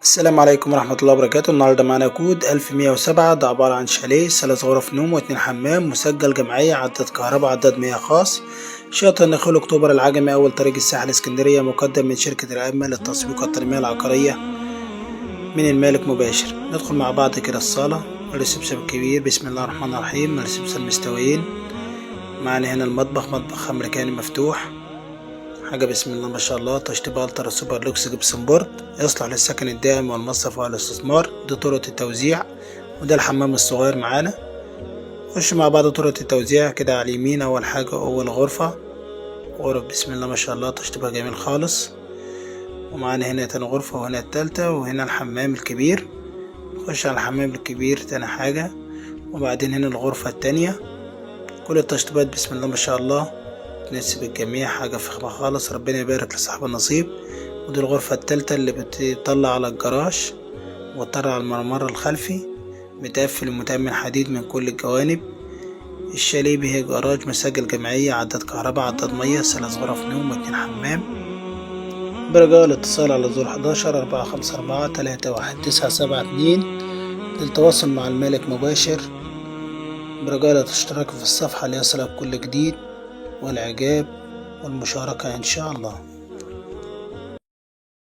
السلام عليكم ورحمة الله وبركاته. النهاردة معانا كود 1107، ده عبارة عن شاليه 3 غرف نوم و2 حمام، مسجل جمعية، عداد كهرباء، عداد مياه خاص، شاطئ نخيل أكتوبر العجمي، أول طريق الساحل اسكندرية، مقدم من شركة الأئمة للتسويق والتنمية العقارية من المالك مباشر. ندخل مع بعض كده الصالة، ال reception الكبير، بسم الله الرحمن الرحيم، ال reception مستويين. معانا هنا المطبخ، مطبخ أمريكاني مفتوح، حاجة بسم الله ما شاء الله، تشطيب ultra super lux gypsum board، يصلح للسكن الدائم والمصرف والاستثمار. دي طرقة التوزيع، وده الحمام الصغير معانا. خش مع بعض طرقة التوزيع كده على اليمين. أول حاجة أول غرفة، غرف بسم الله ما شاء الله تشطيبها جميل خالص. ومعانا هنا تاني غرفة، وهنا التالتة، وهنا الحمام الكبير. نخش على الحمام الكبير تاني حاجة، وبعدين هنا الغرفة التانية. كل التشطيبات بسم الله ما شاء الله تناسب الجميع، حاجة فخمة خالص، ربنا يبارك لصاحب النصيب. ودي الغرفة التالتة اللي بتطلع على الجراج وتطلع على الممر الخلفي، متقفل ومتأمن حديد من كل الجوانب. الشاليه به جراج، مسجل جمعية، عداد كهرباء، عداد مية، 3 غرف نوم و2 حمام. برجاء الاتصال على 011 454 31972 للتواصل مع المالك مباشر. برجاء الاشتراك في الصفحة ليصلك كل جديد، والإعجاب والمشاركة إن شاء الله.